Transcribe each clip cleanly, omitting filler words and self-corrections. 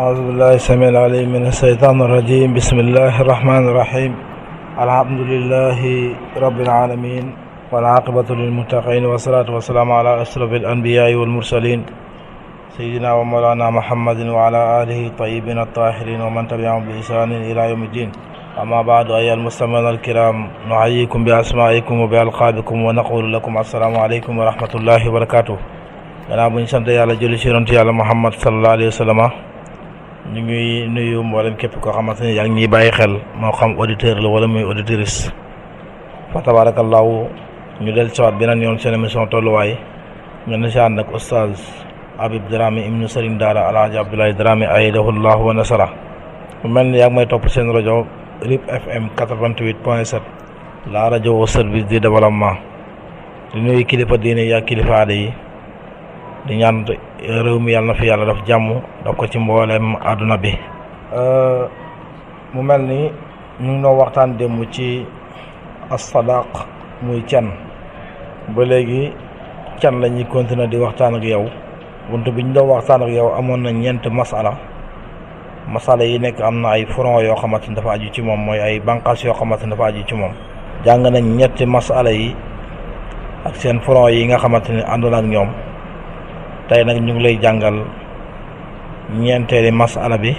أعوذ بالله السميع العليم من الشيطان الرجيم. بسم الله الرحمن الرحيم. الحمد لله رب العالمين والعاقبة للمتقين والصلاة والسلام على أشرف الأنبياء والمرسلين سيدنا ومولانا محمد وعلى آله الطيبين الطاهرين ومن تبعهم بإحسان إلى يوم الدين. أما بعد أيها المستمعون الكرام نحييكم بأسمائكم وبألقابكم ونقول لكم السلام عليكم ورحمة الله وبركاته. gannaaw bu ñu sant yàlla julli ci yonent yàlla Muhammad sallallahu alayhi wa sallam ñu ngi nuyu mboolem képp koo xamante ne yaa ngi ñuy bàyyi xel moo xam auditeur la wala muy auditrice. fa tabarakallahu ñu del siwaat beneen yoon seen émission tolluwaay ñu ne si ànd ak oustaz Habib Dramé ibnu Serigne Daara Alhaji Abdoulaye Dramé ayadahullahu wa nasara. mu mel ni yaa ngi may topp seen rajo RIP FM 88.7 la rajo au service du développement. di nuyu kilifa diine yi ak kilifa aada yi di ñaan réew mi yàlla na fi yàlla daf jàmm daf ko ci mboolem àdduna bi. mu mel ni ñu ngi doon waxtaan démb ci as-sadaq muy can ba léegi can la ñuy continuer di waxtaan ak yow. buntu bi ñu doon waxtaan ak yow amoon na ñeent masala yi nekk am na ay front yoo xamante ni dafa aju ci moom mooy ay bànqaas yoo xamante ni dafa aju ci moom. jàng nañ ñetti masala yi ak seen front yi nga xamante ni àndoon ak ñoom. tey nag ñu ngi lay jàngal ñeenteeli masala bi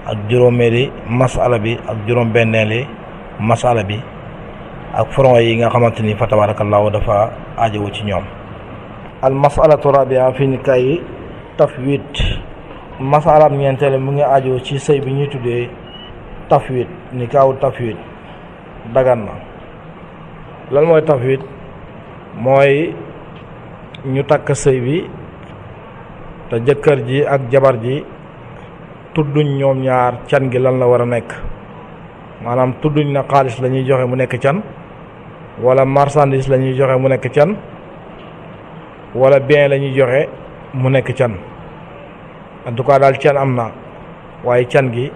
ak juróomeeli masala bi ak juróom-benneeli masala bi ak front yi nga xamante ni fa tabarakallahu dafa aajowu ci ñoom. al masalatu rabia fi nikaayi tafwid. masalaam ñeenteeli mu ngi aajowu ci sëy bi ñuy tuddee tafwid nikaawu tafwid dagan na. lan mooy tafwid? mooy ñu takk sëy bi te jëkkër ji ak jabar ji tudduñ ñoom ñaar can gi lan la war a nekk. maanaam tudduñ na xaalis la ñuy joxe mu nekk can wala marchandise la ñuy joxe mu nekk can wala bien la ñuy joxe mu nekk can. en tout cas daal can am na waaye can gi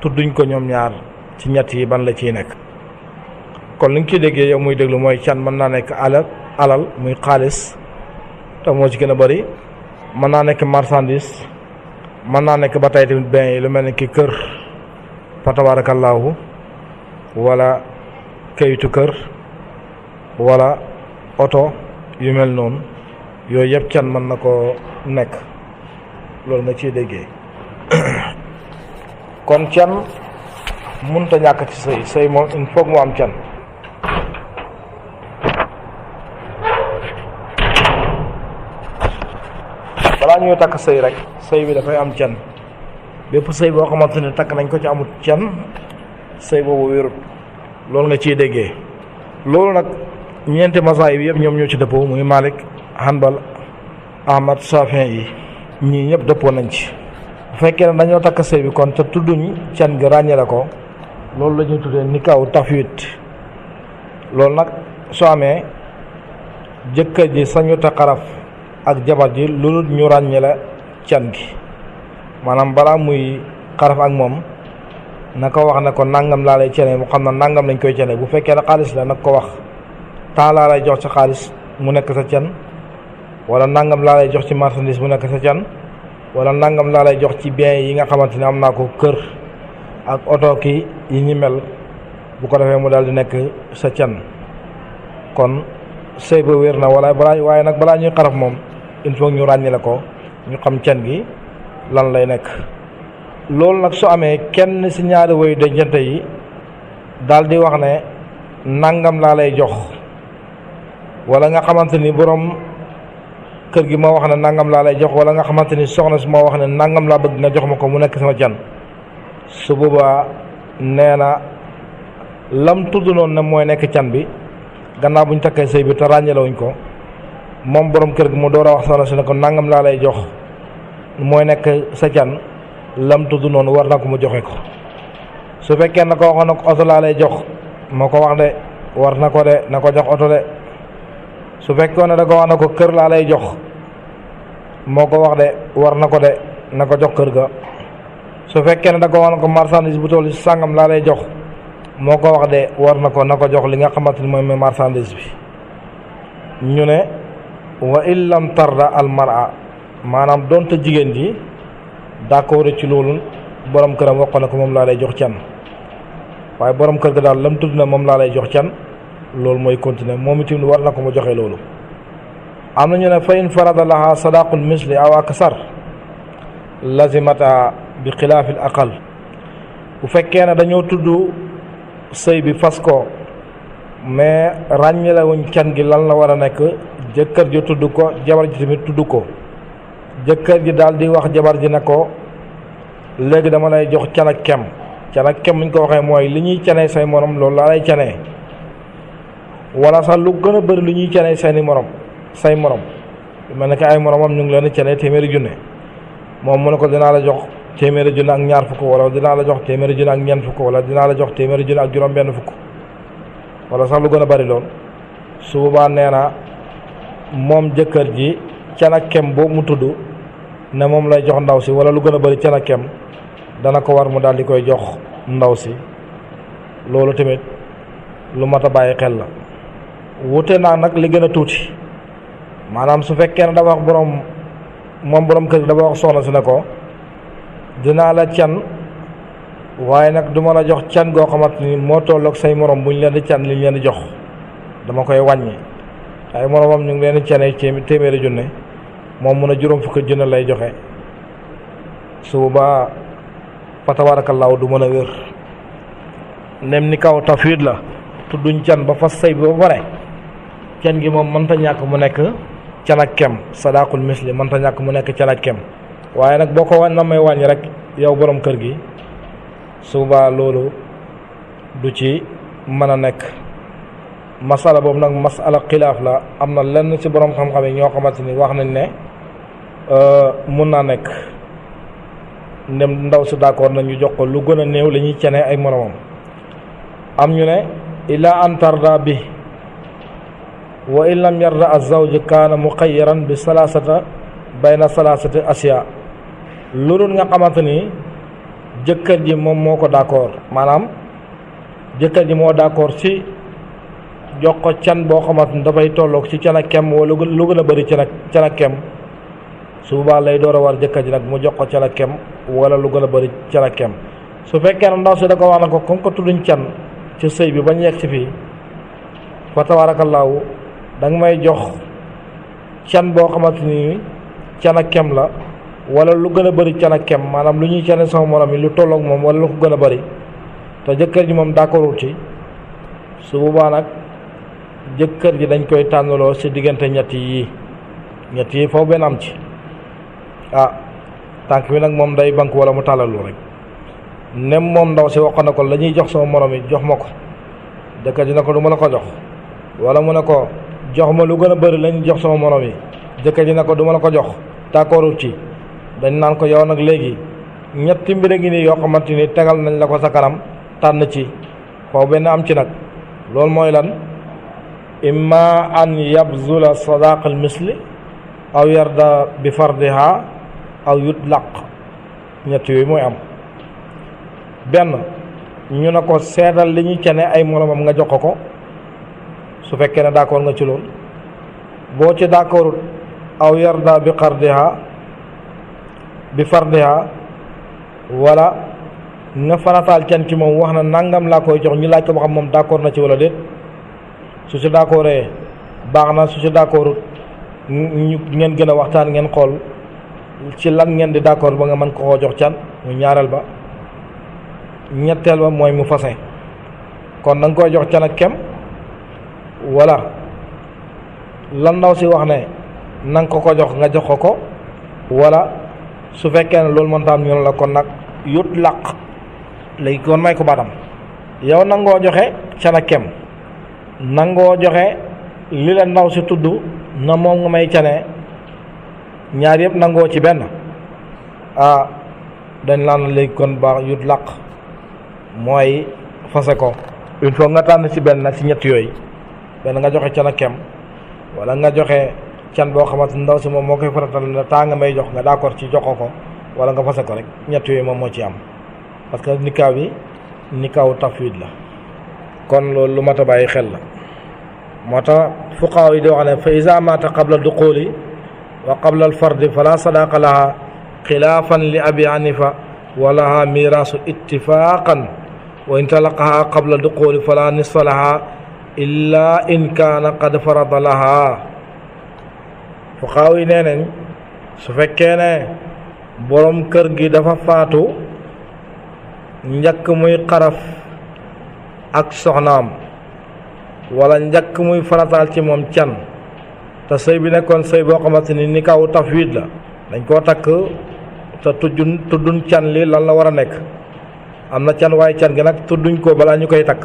tudduñ ko ñoom ñaar ci ñett yi ban la ciy nekk. kon li nga ciy déggee yow muy déglu mooy can mën naa nekk alal muy xaalis te moo ci gën a bari. mën naa nekk marchandise mën naa nekk ba tey tamit bien yi lu mel ni ki kër fa tabarakallahu wala kayitu kër wala oto yu mel noonu yooyu yëpp can mën na ko nekk. loolu nga ciy déggee kon can mënut a ñàkk ci sëy moom il faut mu am can. balaa ñuy takk sëy rek sëy bi dafay am can. bépp sëy boo xamante ne takk nañ ko ci amut can sëy boobu wérut. loolu nga ciy déggee. loolu nag ñeenti masaay bi yëpp ñoom ñoo ci dëppoo muy Malik, Hanbal, Ahmad, Shafi'i yi ñii ñëpp dëppoo nañ ci. bu fekkee ne dañoo takk sëy bi kon te tudduñ can gi ràññale ko loolu la ñuy tuddee nikaaw tafwid. loolu nag soo amee jëkkër ji sañu ta xaraf ak jabar ji loolu ñu ràññale can gi. maanaam balaa muy xaraf ak moom na ko wax ne ko nangam laa lay cene mu xam na nangam lañ koy cene. bu fekkee ne xaalis la nag ko wax temps laa lay jox ci xaalis mu nekk sa can wala nangam laa lay jox ci marchandise mu nekk sa can wala nangam laa lay jox ci bien yi nga xamante ne am naa ko kër ak oto ki yi ñi mel bu ko defee mu daal di nekk sa can. kon sëy ba wér na waaye nag balaa ñuy xaraf moom il faut ñu ràññale ko ñu xam can gi lan lay nekk. loolu nag su amee kenn ci ñaari woyu dencante yi daal di wax ne nangam laa lay jox wala nga xamante ni borom kër gi moo wax ne nangam laa lay jox wala nga xamante ni soxna si moo wax ne nangam laa bëgg nga jox ma ko mu nekk sama can. su boobaa nee na lam tudd noonu ne mooy nekk can bi gannaaw bu ñu takkee sëy bi te ràññalewuñ ko moom borom kër gi mu door a wax soxna si ne ko nangam laa lay jox mooy nekk sa can lam tudd noonu war na ko mu joxe ko. su fekkee na ko waxoon na ko oto laa lay jox moo ko wax de war na ko de na ko jox oto de. su fekkoon ne da ko wax na ko kër laa lay jox moo ko wax de war na ko de na ko jox kër ga. su fekkee ne da ko wax na ko marchandise bu toll ci sàngam laa lay jox moo ko wax de war na ko jox li nga xamante ni mooy marchandise bi. ñu ne wa in lam tarda al mar'a maanaam donte jigéen ji d'accord ci loolu borom këram wax na ko moom laa lay jox can waaye borom kër ga daal lam tudd na moom laa lay jox can loolu mooy continuer moom itam war na ko mu joxe loolu. am na ñu ne fa in farada laha sadaqul misli aw aksar lazimata bi xilaafil aqal bu fekkee ne dañoo tudd sëy bi fas ko mais ràññelewuñ can gi lan la war a nekk jëkkër ji tudd ko jabar ji tamit tudd ko jëkkër ji daal di wax jabar ji ne ko léegi dama lay jox can ak kem muñ ko waxee mooy li ñuy canee say morom loolu laa lay canee wala sax lu gën a bëri lu ñuy canee say morom mel ne que ay moromam ñu ngi leen di canee téeméeri junne moom mu ne ko dinaa la jox téeméeri junne ak ñaar fukk wala dinaa la jox téeméeri junne ak ñeent fukk wala dinaa la jox téeméeri junne ak juróom benn fukk wala sax lu gën a bari lool su boobaa nee na moom jëkkër ji can ak kem boobu mu tudd ne moom lay jox ndaw si wala lu gën a bari can ak kem dana ko war mu daal di koy jox ndaw si loolu tamit lu mat a bàyyi xel la. wute naa nag li gën a tuuti maanaam su fekkee ne dafa wax borom kër gi dafa wax soxna si ne ko dinaa la can waaye nag duma la jox can goo xamante ni moo tolloog say morom bu ñu leen di can li ñu leen di jox dama koy wàññi ay moromam ñu ngi leen di canee téeméeri junne moom mun a juróom fukki junne lay joxe su boobaa fa tabaarakallaahu du mën a wér nem ni kaw tafwid la tudduñ can ba fas say bi ba pare can gi moom mënta ñàkk mu nekk can ak kem sadaqul misli mënta ñàkk mu nekk can ak kem waaye nag boo ko na may wàññi rek yow borom kër gi suba loolu du ci mën a nekk masala boobu nag masala xilaaf la am na lenn ci borom xam-xam yi ñoo xamante ni wax nañ ne mun naa nekk ndem ndaw si d'accord nañ ñu jox ko lu gën a néew li ñuy cenee ay moromam am ñu ne ila an tarda bi wa in lam yarda az-zawj kaana muqayyaran bi salaasata bayna salaasati asiya loolu nga xamante ni jëkkër ji moom moo ko d'accord maanaam jëkkër ji moo d'accord ci jox ko can boo xamante ni dafay tolloog ci can ak kem wala lu gën a bëri can ak kem su boobaa lay door a war jëkkër ji nag mu jox ko can ak kem wala lu gën a bëri can ak kem su fekkee ne ndaw si da ko wax na ko comme que tudduñ can ci sëy bi bañ yegg ci fii fa tabaarakallaahu da nga may jox can boo xamante ni can ak kem la wala lu gën a bëri can ak kem maanaam lu ñuy cane sama morom yi lu tolloog moom wala lu ko gën a bëri te jëkkër ji moom d'accordul ci su boobaa nag jëkkër ji dañ koy tànnaloo ci diggante ñett yi foofu benn am ci tànk bi nag moom day bank wala mu tàllalu rek nem moom ndaw si wax na ko la ñuy jox sama morom yi jox ma ko jëkkër ji na ko du ma la ko jox wala mu ne ko jox ma lu gën a bëri lañ jox sama morom yi jëkkër ji na ko du ma la ko jox d'accordul ci dañ naan ko yow nag léegi ñetti mbir a ngi nii yoo xamante ni tegal nañ la ko sa kanam tànn ci foofu benn am ci nag loolu mooy lan imma an yabzula sadaq al misli aw yarda bi fardiha aw yutlaq ñett yooyu mooy am benn ñu ne ko seetal li ñuy cene ay moromam nga jox ko su fekkee ne d'accord nga ci loolu boo ci d'accordul aw yarda bi fardiha wala nga farataal can ci moom wax na nangam laa koy jox ñu laaj ko ba xam moom d'accord na ci wala déet su ci d'accordee baax na su ci d'accordul ñu ngeen gën a waxtaan ngeen xool ci lan ngeen di d'accord ba nga mën ko koo jox can mu ñaareel ba ñetteel ba mooy mu fase kon da nga koy jox can ak kem wala lan ndaw si wax ne na nga ko jox nga jox ko wala su fekkee ne loolu mënta am ñu la kon nag yut laq léegi kon may ko baatam yow nangoo joxe can ak kem nangoo joxe li la ndaw si tudd na moom nga may cane ñaar yëpp nangoo ci benn dañ laan léegi kon baax yut laq mooy fase ko il faut nga tànn ci benn nag ci ñett yooyu benn nga joxe can ak kem wala nga joxe can boo xamante ndaw si moom moo koy faratal na taa nga may jox nga d'accord ci joxo ko wala nga fase ko rek ñett yooyu moom moo ci am parce que nikaaw bi nikaaw tafwid la kon loolu lu mat a bàyyi xel la moo tax fuqaaw yi di wax ne fa iza mata qabla duxuli wa qabla al fardi fala sadaqa laha xilaafan li abi hanifa walaha miraasu ittifaqan wa in talaqaha qabla duxuli fala nisfa laha illa in kaana qad farada laha fuqaaw yi nee nañ su fekkee ne borom kër gi dafa faatu njëkk muy xaraf ak soxnaam wala njëkk muy farataal ci moom can te sëy bi nekkoon sëy boo xamante ni nikaahu tafwid la dañ koo takk te tudduñ can li lan la war a nekk am na can waaye can gi nag tudduñ ko balaa ñu koy takk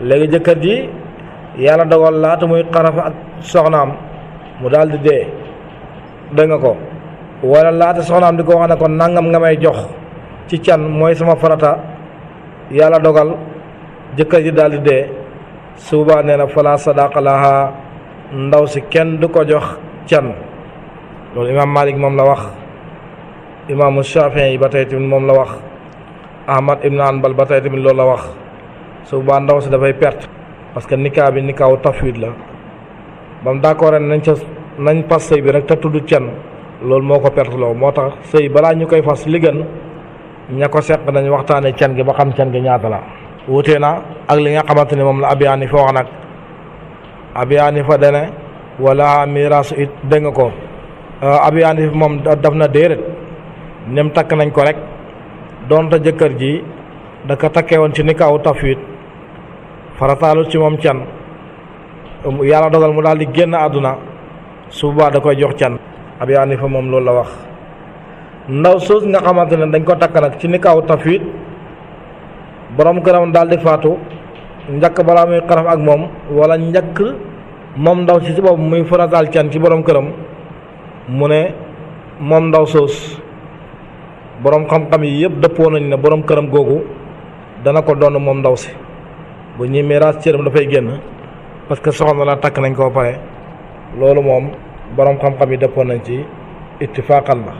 léegi jëkkër ji yàlla dogal laata muy xaraf ak soxnaam mu daal di dee dégg nga ko wala laata soxnaam di ko wax ne ko nangam nga may jox ci can mooy sama farata yàlla dogal jëkkër ji daal di dee suubaa nee na fala sadaqa laha ndaw si kenn du ko jox can loolu imaam Malik moom la wax imaamu Shafii yi ba tey tamit moom la wax Ahmad ibn Hanbal ba tey tamit loolu la wax suubaa ndaw si dafay perte parce que nikaa bi nikaawu tafwid la ba mu d'accord nañ fas sëy bi rek te tudd can loolu moo ko perte loo moo tax sëy balaa ñu koy fas li gën ña ko seq nañ waxtaanee can gi ba xam can gi ñaata la wutee na ak li nga xamante ni moom la Abi Hanifa wax nag Abi Hanifa dane wala miraasu it dégg nga ko Abi Hanifa moom daf na déedéet nem takk nañ ko rek doonte jëkkër ji da ko takkee woon ci nikaawu tafwid farataalu ci moom can yàlla dogal mu daal di génn àdduna su boobaa da koy jox can Abi Hanifa moom loolu la wax ndaw soos nga xamante ne dañ ko takk nag ci nikaawu tafwid borom këram daal di faatu njëkk balaa muy xaraf ak moom wala njëkk moom ndaw si bopp muy farataal can ci borom këram mu ne moom ndaw soos borom xam-xam yi yëpp dëppoo nañ ne borom këram googu dana ko doon moom ndaw si bu ñuy miraas cëram dafay génn parce que soxna la takk nañ ko pare loolu moom borom xam-xam yi dëppoo nañ ci ittifaqan la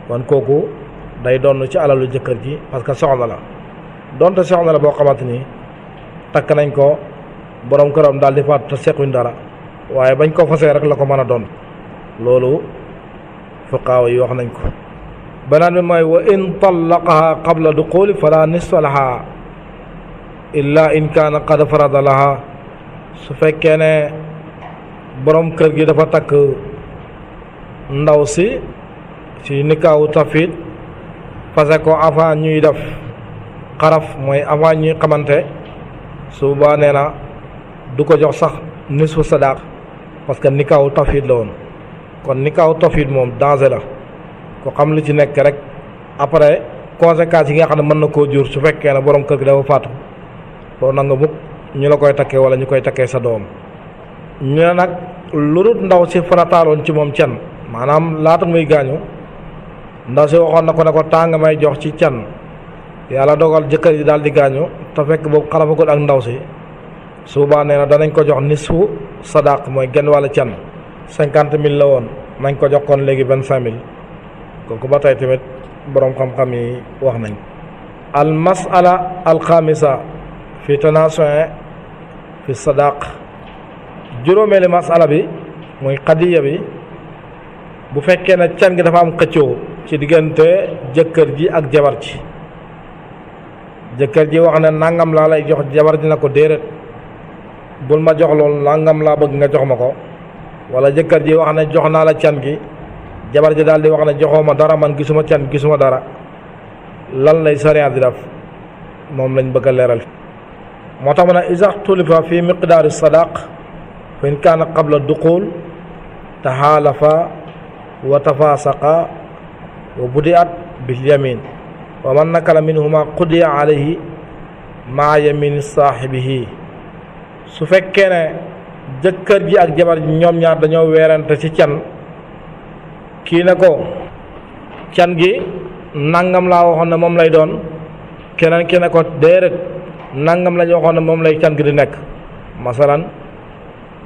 kon kooku day doon ci alalu jëkkër ji parce que soxna la donte soxna la boo xamante ni takk nañ ko borom këram daal di faatu te sequñ dara waaye bañ ko fasee rek la ko mën a doon loolu fuqaaw yi wax nañ ko. beneen bi mooy wa in tallaqaha qabla duxuli fala nisfa laha illa in kaana qad farada laha su fekkee ne borom kër gi dafa takk ndaw si ci nikaawu tafwid fase ko avant ñuy def xaraf mooy avant ñuy xamante su boobaa nee na du ko jox sax nisfu sadaq parce que nikaawu tafwid la woon kon nikaawu tafwid moom danger la ko xam li ci nekk rek après conséquences yi nga xam ne mën na koo jur su fekkee ne borom kër gi dafa faatu doo nanga mukk ñu la koy takkee wala ñu koy takkee sa doom ñu ne nag lu dul ndaw si farataaloon ci moom can maanaam laata muy gaañu ndaw si waxoon na ko ne ko tàng may jox ci can yàlla dogal jëkkër yi daal di gaañu te fekk boobu xalafagul ak ndaw si su boobaa nee na danañ ko jox nisfu sadaq mooy genn wàlla can 50 000 la woon nañ ko jox kon léegi 25 000 kooku ba tey tamit boroom xam-xam yi wax nañ. al masala al xamisa fi tanasu'e fi sadaq juróomeeli masala bi muy xadiya bi bu fekkee ne can gi dafa am xëccoo ci diggante jëkkër ji ak jabar ji jëkkër ji wax ne nangam laa lay jox jabar ji na ko déedéet bul ma jox loolu nangam laa bëgg nga jox ma ko wala jëkkër ji wax ne jox naa la can gi jabar ji daal di wax ne joxoo ma dara man gisuma can gisuma dara lan lay sariya di def moom lañ bëgg a leeral moo tax mu ne iza xtulifa fi miqdaari sadaq fa in kaana qabla duxul taxaalafa wa tafaasaqa wa budiat bil yamin wa man nakala minhuma qudiya alayhi maa yamini saaxibihi su fekkee ne jëkkër ji ak jabar ji ñoom ñaar dañoo weerante ci can kii ne ko can gi nangam laa waxoon ne moom lay doon keneen ki ne ko déedéet nangam la ñu waxoon ne moom lay can gi di nekk masalan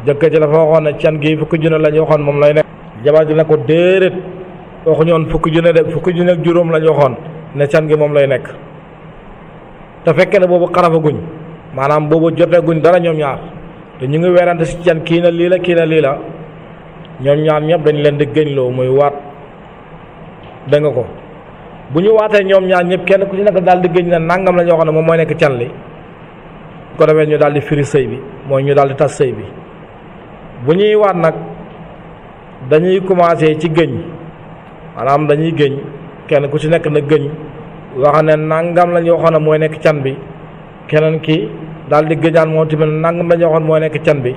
jëkkër ji dafa waxoon ne can gi fukki junne la ñu waxoon moom lay nekk jabar ji ne ko déedéet waxuñu woon fukki junne de fukki junne ak juróom la ñu waxoon ne can gi moom lay nekk te fekkee ne boobu xarafaguñ maanaam boobu joteeguñ dara ñoom ñaar te ñu ngi weerante si can kii na lii la kii na lii la ñoom ñaar ñëpp dañ leen di gëñloo muy waat dégg nga ko bu ñu waatee ñoom ñaar ñëpp kenn ku ci nekk daal di gëñ na nangam la ñoo xam ne moom mooy nekk can li ko defee ñu daal di firi sëy bi mooy ñu daal di tas sëy bi bu ñuy waat nag dañuy commencé ci gëñ maanaam dañuy gëñ kenn ku ci nekk na gëñ wax ne nangam la ñu waxoon ne mooy nekk can bi keneen ki daal di gëñaan moom tamit nangam la ñu waxoon mooy nekk can bi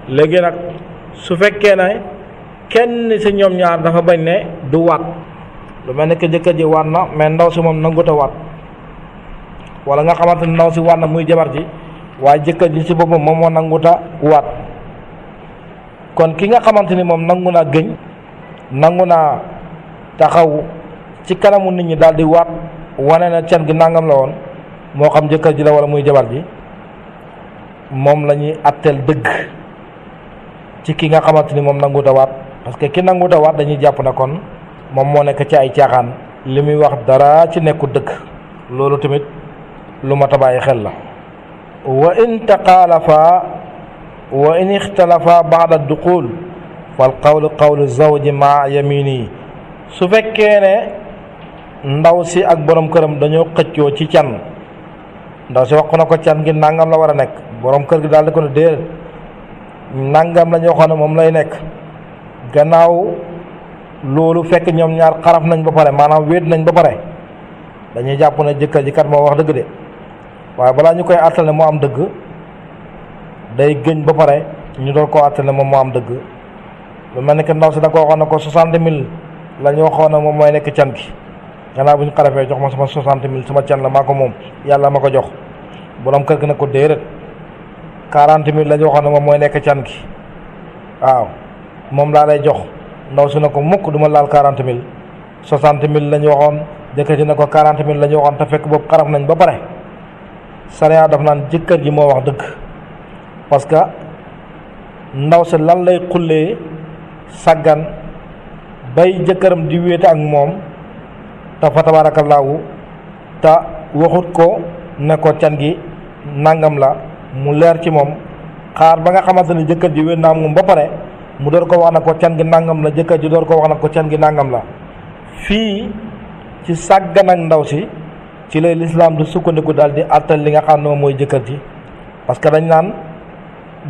léegi nag su fekkee ne kenn ci ñoom ñaar dafa bañ ne du waat lu mel ne que jëkkër ji waat na mais ndaw si moom nangut a waat wala nga xamante ne ndaw si waat na muy jabar ji waaye jëkkër ji ci boppam moom moo nangut a waat kon ki nga xamante ni moom nangu naa gëñ nangu naa taxaw ci kanamu nit ñi daal di waat wane na can gi nangam la woon moo xam jëkkër ji la wala muy jabar ji moom la ñuy atteel dëgg ci ki nga xamante ni moom nangut a waat parce que ki nangut a waat dañuy jàpp na kon moom moo nekk ci ay caaxaan li muy wax dara ci nekkul dëgg loolu tamit lu mat a bàyyi xel la wa in taqaalafa wa in ixtalafa baada duxul fal qawlu qawlu zawji ma yamini su fekkee ne ndaw si ak borom këram dañoo xëccoo ci can ndaw si wax na ko can gi nangam la war a nekk borom kër gi daal di ko ne déedéet nangam la ñu waxoon ne moom lay nekk gannaaw loolu fekk ñoom ñaar xaraf nañ ba pare maanaam wéet nañ ba pare dañuy jàpp ne jëkkër ji kat moo wax dëgg de waaye balaa ñu koy àttal ne moo am dëgg day gëñ ba pare ñu doon koo àttal ne moom moo am dëgg lu mel ni que ndaw si da ko waxoon ne ko 60 000 la ñu waxoon ne moom mooy nekk can gi gannaaw bu ñu xarafee jox ma sama 60 000 sama can la maa ko moom yàlla ma ko jox borom kër gi ne ko déedéet 40 000 la ñu waxoon ne moom mooy nekk can gi waaw moom laa lay jox ndaw si ne ko mukk du ma laal 40 000 60 000 la ñu waxoon jëkkër ji ne ko 40 000 la ñu waxoon te fekk boobu xaraf nañ ba pare sariya daf naan jëkkër ji moo wax dëgg parce que ndaw si lan lay xullee sàggan bay jëkkëram di wéete ak moom te fa tabaarakallaahu te waxut ko ne ko can gi nangam la mu leer ci moom xaar ba nga xamante ni jëkkër ji wéet naa moom ba pare mu door ko wax na ko can gi nangam la jëkkër ji door ko wax na ko can gi nangam la fii ci sàggan ak ndaw si ci lay lislaam du sukkandiku daal di àttal li nga xam ne moom mooy jëkkër ji parce que dañ naan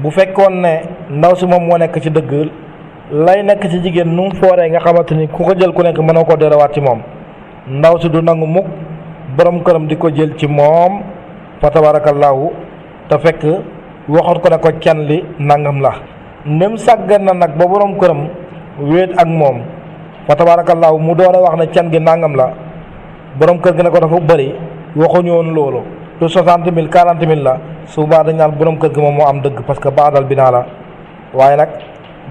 bu fekkoon ne ndaw si moom moo nekk ci dëgg lay nekk ci jigéen nu mu fooree nga xamante ni ku ko jël ku nekk mënoo koo derawaat ci moom ndaw si du nangu mukk borom këram di ko jël ci moom fa tabaarakallaahu te fekk waxoon ko ne ko can li nangam la ndem sàggan na nag ba borom këram wéet ak moom fa tabaarakallaahu mu door a wax ne can gi nangam la borom kër gi ne ko dafa bëri waxuñu woon loolu du 60 000 40 000 la suba dañ naan borom kër gi moom moo am dëgg parce que baadal bi naa la waaye nag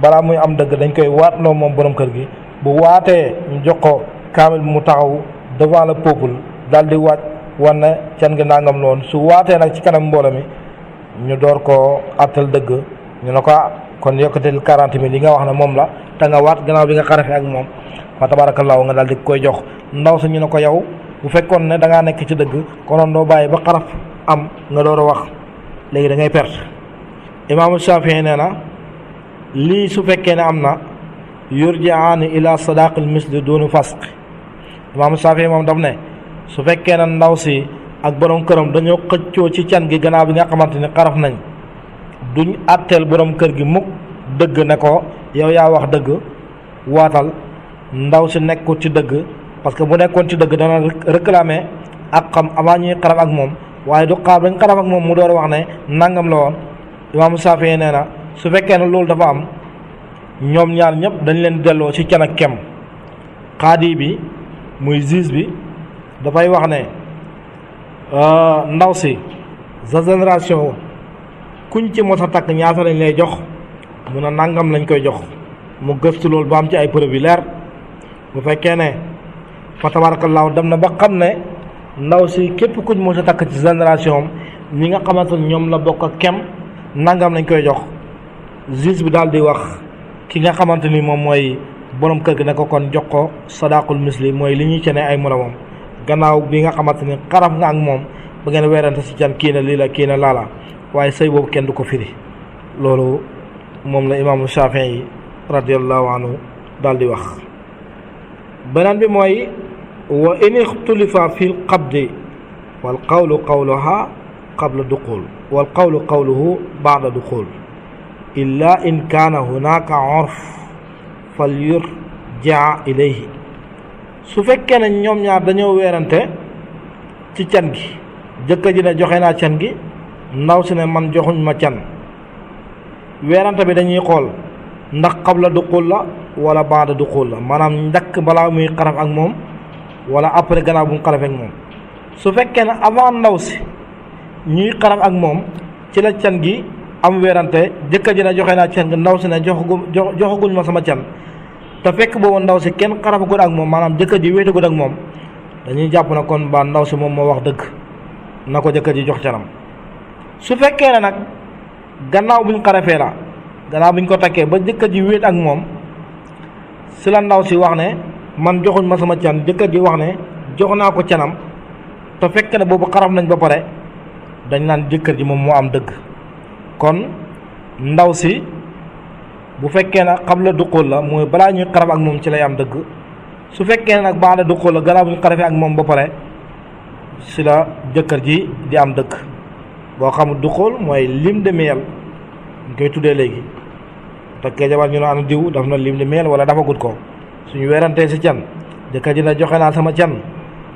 balaa muy am dëgg dañ koy waat loo moom borom kër gi bu waatee ñu jox ko kaamil bi mu taxaw devant le peuple daal di waat wan ne can gi nangam loon su waatee nag ci kanam mbooloo mi ñu door koo àttal dëgg ñu ne ko kon yokkatil 40 000 yi nga wax ne moom la te nga waat gannaaw bi nga xarafe ak moom fa tabaarakallaahu nga daal di koy jox ndaw sa ñu ne ko yow bu fekkoon ne da ngaa nekk ci dëgg konoon doo bàyyi ba xaraf am nga door a wax léegi da ngay perte imaamu Shafii nee na lii su fekkee ne am na yurjiaani ila sadaqil misli dunu fasq imaamu Shafii moom daf ne su fekkee ne ndaw si ak borom këram dañoo xëccoo ci can gi gannaaw bi nga xamante ni xaraf nañ duñ àtteel borom kër gi mukk dëgg ne ko yow yaa wax dëgg waatal ndaw si nekkul ci dëgg parce que bu nekkoon ci dëgg dana réclamer ak xam avant ñuy xaraf ak moom waaye du xaar bañ xaraf ak moom mu door a wax ne nangam la woon imaamu Saafi nee na su fekkee ne loolu dafa am ñoom ñaar ñëpp dañ leen delloo ci can ak kem xaadi bi muy juge bi dafay wax ne ndaw si sa génération kuñ ci mos a takk ñaata lañ lay jox mun a nangam lañ koy jox mu gëstu loolu ba am ci ay preuve yu leer bu fekkee ne fa tabarakallahu dem na ba xam ne ndaw si képp kuñ mos a takk ci génération ñi nga xamante ne ñoom la bokk ak kem nangam lañ koy jox juge bi daal di wax ki nga xamante ni moom mooy borom kër gi ne ko kon jox ko sadaqul misli mooy li ñuy cene ay moromam gannaaw bi nga xamante ni xaraf nga ak moom ba ngeen weerante si can kii na lii la kii na laala waaye sëy boobu kenn du ko firi loolu moom la imaamu Shafii yi radiyallahu anhu daal di wax beneen bi mooy wa in ixtulifa fi lqabdi wal qawlu qawluha qabla duxul wal qawlu qawluhu baada duxul illa in kaana hunaka urf fal yurjaa ilayhi. su fekkee ne ñoom ñaar dañoo weerante ci can gi, jëkkër ji ne joxe naa can gi, ndaw si ne man joxuñ ma can, weerante bi dañuy xool ndax qabla duxul la wala baada duxul la, maanaam njëkk balaa muy xaraf ak moom wala après gannaaw bu mu xarafee ak moom. su fekkee ne avant ndaw si ñuy xaraf ak moom ci la can gi am weerante, jëkkër ji ne joxe naa can gi, ndaw si ne joxaguñ ma sama can, te fekk boobu ndaw si kenn xarafagul ak moom, maanaam jëkkër ji wéetagul ak moom, dañuy jàpp na kon ba ndaw si moom moo wax dëgg, na ko jëkkër ji jox canam. su fekkee ne nag gannaaw buñ xarafee la, gannaaw buñ ko takkee ba jëkkër ji wéet ak moom, si la ndaw si wax ne man joxuñ ma sama can, jëkkër ji wax ne jox naa ko canam, te fekk ne boobu xaraf nañ ba pare, dañ naan jëkkër ji moom moo am dëgg. kon ndaw si bu fekkee ne qabla duxul la, mooy balaa ñuy xaraf ak moom ci lay am dëgg. su fekkee ne nag baada duxul la, gannaaw bu ñu xarafee ak moom ba pare, si la jëkkër ji di am dëgg. boo xamul duxul mooy lim de miel ñu koy tuddee léegi, takkee jabar ñu ne ana diw daf na lim de miel wala dafa gut ko, suñu weerantee si can, jëkkër ji ne joxe naa sama can,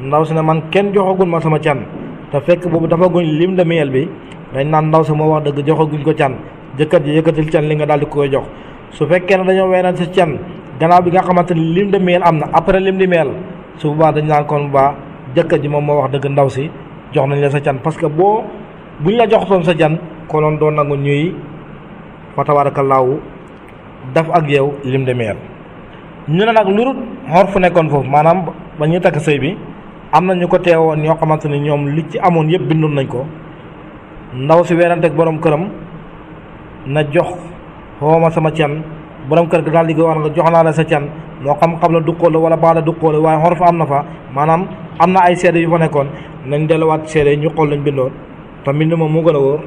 ndaw si ne man kenn joxagul ma sama can, te fekk boobu dafa guñ lim de miel bi, dañ naan ndaw si moo wax dëgg, joxaguñ ko can, jëkkër ji yëkkatil can li nga daal di koy jox. su fekkee ne dañoo weerante si can gannaaw bi nga xamante ni lim de miel am na, après lim de miel, su boobaa dañ naan kon ba jëkkër ji moom moo wax dëgg, ndaw si jox nañ la sa can, parce que buñ la joxtoon sa can konoon doon nangu ñuy fa tabaarakallaahu daf ak yow lim de miel. ñu ne nag lu dul xor fu nekkoon foofu, maanaam ba ñuy takk sëy bi am na ñu ko teewoon ñoo xamante ni ñoom li ci amoon yëpp bindoon nañ ko. ndaw si weerante ak borom këram na jox xooma sama can, borom kër ga daal di ko war nga jox naa la sa can, moo xam qabla duxul la wala baada duxul la, waaye xor fa am na fa, maanaam am na ay seede yu fa nekkoon, nañ delluwaat seede ñu xool lañ bindoon, te mbind moom moo gën a wóor.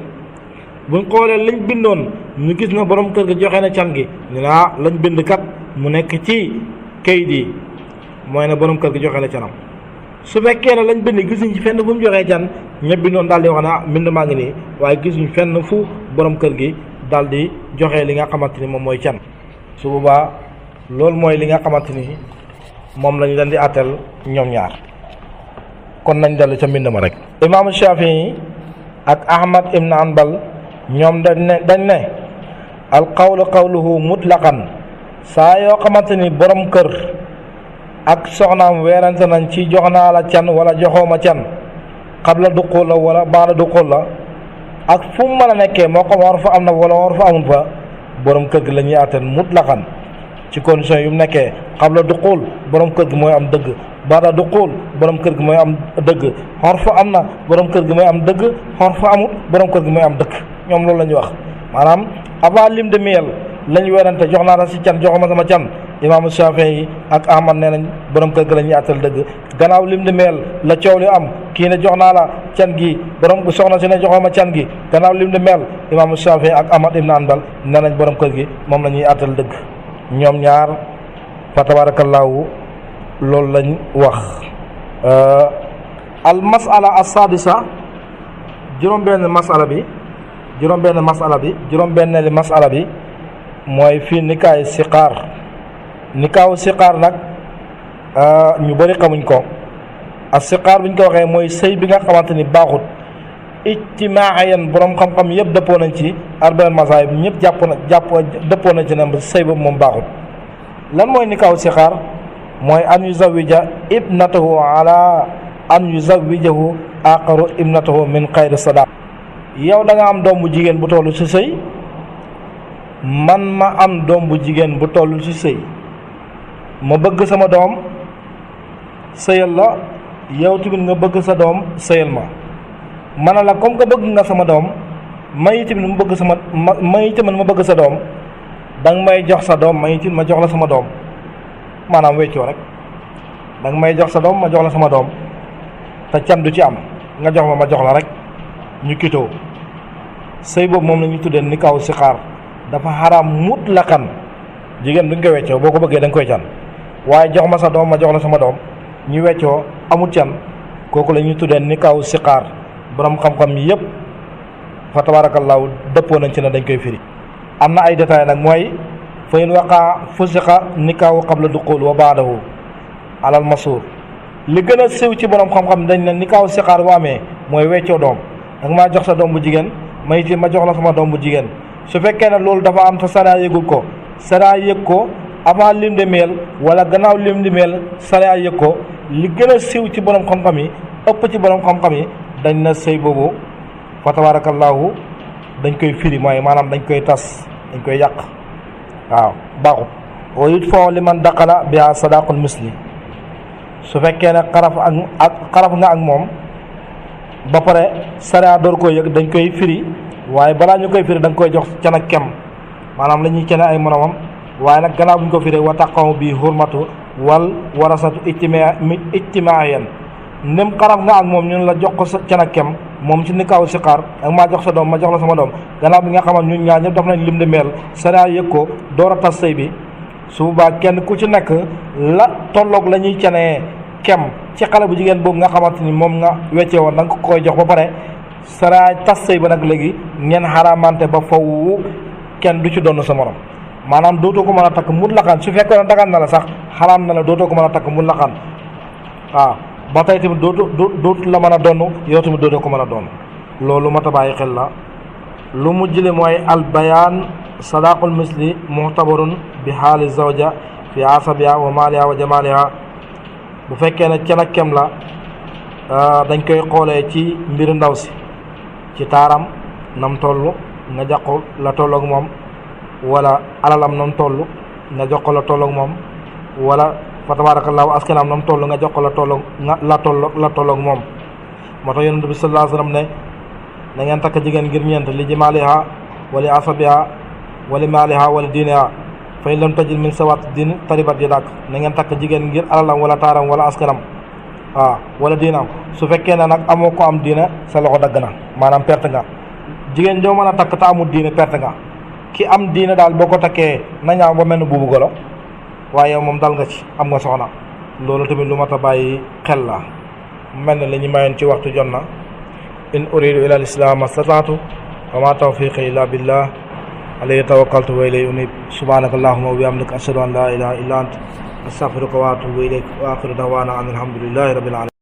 buñ xoolee lañ bindoon ñu gis na borom kër ga joxe na can gi, ñu ne lañ bind kat mu nekk ci kayit yi mooy ne borom kër ga joxe na canam. su fekkee ne lañ bind gisuñ ci fenn fu mu joxee can, ñëpp bindoon daal di wax na mbind maa ngi nii, waaye gisuñ fenn fu borom kër gi daal di joxe li nga xamante ni moom mooy can. su boobaa loolu mooy li nga xamante ni moom lañ leen di àttal ñoom ñaar. kon nañ dellu ca mbind ma rek. imaamu Shafii ak Ahmad ibn Hanbal ñoom dañ ne al qawlu qawluhu mutlaqan, saa yoo xamante ni borom kër ak soxnaam weerante nañ ci jox naa la can wala joxooma can, qabla duxul la wala baada duxul la, ak fu mu mën a nekkee, moo xam war fa am na wala war fa amul fa, borom kër gi la ñuy àttal mutlaqan ci condition yu mu nekkee. qabla duxul borom kër gi mooy am dëgg, baada duxul borom kër gi mooy am dëgg, xor fa am na borom kër gi mooy am dëgg, xor fa amul borom kër gi mooy am dëgg. ñoom loolu la ñuy wax, maanaam avant lim de miel lañ weerante jox naa la si can joxuma sama can. imaamu Shafii ak Ahmad nee nañ borom kër gi la ñuy àttal dëgg. gannaaw lim de miel la coow li am, kii ne jox naa la can gi, borom soxna si ne joxoma can gi, gannaaw lim de miel imaamu Shafii ak Ahmad ibn Hanbal nee nañ borom kër gi moom la ñuy àttal dëgg. ñoom ñaar fa tabaarakallaahu loolu lañ wax. al masala as-sadisa, juróom-benn masala bi juróom-benneeli masala bi mooy fii nikaayu siqaar. nikaayu siqaar nag ñu bëri xamuñ ko. ak siqaar bi ñu ko waxee mooy sëy bi nga xamante ni baaxut, ijtimaayan borom xam-xam yëpp dëppoo nañ ci, arba'in masaahib ñëpp dëppoo nañ ci ne sëy boobu moom baaxut. lan mooy nikaayu siqaar? mooy an yuzawwija ibnatahu ala an yuzawwijahu aqaru ibnatahu min xayri sadaq. yow da nga am doom bu jigéen bu tollu ci sëy, man ma am doom bu jigéen bu tollu ci sëy, ma bëgg sama doom sëyal la, yow tamit nga bëgg sa doom sëyal ma. ma ne la comme que bëgg nga sama doom, may tamit ma bëgg ma bëgg sa doom, danga may jox sa doom, may tamit ma jox la sama doom, maanaam weccoo rek. danga may jox sa doom ma jox la sama doom, te can du ci am, nga jox ma jox la rek, ñu kitoo. sëy boobu moom la ñu tuddee nikaahu siqaar. dafa xaraam mutlaqan, jigéen duñ ko weccoo, boo ko bëggee da nga koy can. waaye jox ma sa doom ma jox la sama doom ñu weccoo amul can kooku la ñuy tuddee nikaahu siqaar borom xam-xam yépp fa tabaarakallaahu dëppoo nañ ci ne dañ koy firi. am na ay détails nag mooy fa in waqaa fusiqa nikaahu qabla duxul wa baadahu alal masuur li gën a siiw ci borom xam-xam dañ ne nikaahu siqaar bu amee mooy weccoo doom danga maa jox sa doom bu jigéen ma jox la sama doom bu jigéen su fekkee ne loolu dafa am te sariya yëgul ko sariya yëg ko avant lim de meel wala gannaaw lim di meel sariya yëg ko li gën a siiw ci borom xam-xam yi ëpp ci borom xam-xam yi dañ na sëy boobu fa tabaarakallaahu dañ koy firi mooy maanaam dañ koy tas dañ koy yàq waaw baaxut wa yut foo li man daqala biha sadaqul misli su fekkee ne xaraf nga ak moom ba pare sariya door koo yëg dañ koy firi waaye balaa ñu koy firi da nga koy jox can ak kem maanaam la ñuy cene ay moromam waaye nag gannaaw bu ñu ko firee wa taqaw bi hurmatu wal warasatu ijtimaayan ndem xaraf nga ak moom ñun la jox ko can ak kem moom ci nikaahu siqaar ak maa jox sa doom ma jox la sama doom gannaaw bi nga xamal ñun ñaar ñëpp daf nañ lim di meel sariya yëg ko door a tas sëy bi su boobaa kenn ku ci nekk la tolloog la ñuy cenee kem ci xale bu jigéen boobu nga xamante ni moom nga weccee woon da nga ko koy jox ba pare sariya tas sëy ba nag léegi ngeen xaraamante ba faw kenn du ci doon sa morom maanaam dootoo ko mën a takk mutlaqan su fekkoon ne dagan na la sax xaraam na la dootoo ko mën a takk mutlaqan waaw ba tey tamit dootu la mën a donn yow tamit dootoo ko mën a doon loolu mat a bàyyi xel la lu mu jële mooy al bayaan sadaqul misli muhtabarun bi xaali zawja fi asabiha wa maaliha wa jamaliha bu fekkee ne can ak kem la dañ koy xoolee ci mbiru ndaw si ci taaram nam toll nga jox ko la tolloog moom wala alalam nam toll nga jox ko la tolloog moom wala fa tabaarakallaahu askanam nam toll nga jox ko la tolloog moom moo tax yonent bi sallallaahu alayhi wa sallam ne na ngeen takk jigéen ngir ñeent li jimaaliha wali asabiha wali maaliha wala diiniha fa in lam tajid min sawat diin taribat yadak na ngeen takk jigéen ngir alalam wala taaram wala askanam waaw wala diinaam su fekkee ne nag amoo ko am diina sa loxo dagg na maanaam perte nga jigéen joo mën a takk te amul diine perte nga ki am diine daal boo ko takkee na ñaaw ba mel ni buubu golo waaye yow moom dal nga ci am nga soxna loolu tamit lu mat a bàyyi xel la mel na li ñu mayoon ci waxtu jot na in uridu ila al-islam astataatu wa ma tawfiqi illa billah alayhi tawakkaltu wa ilayhi unib subhanaka allahumma wa bihamdika ashhadu an la ilaha illa anta astaghfiruka wa atubu ilayk wa akhiru da'wana alhamdulillahi rabbil alamin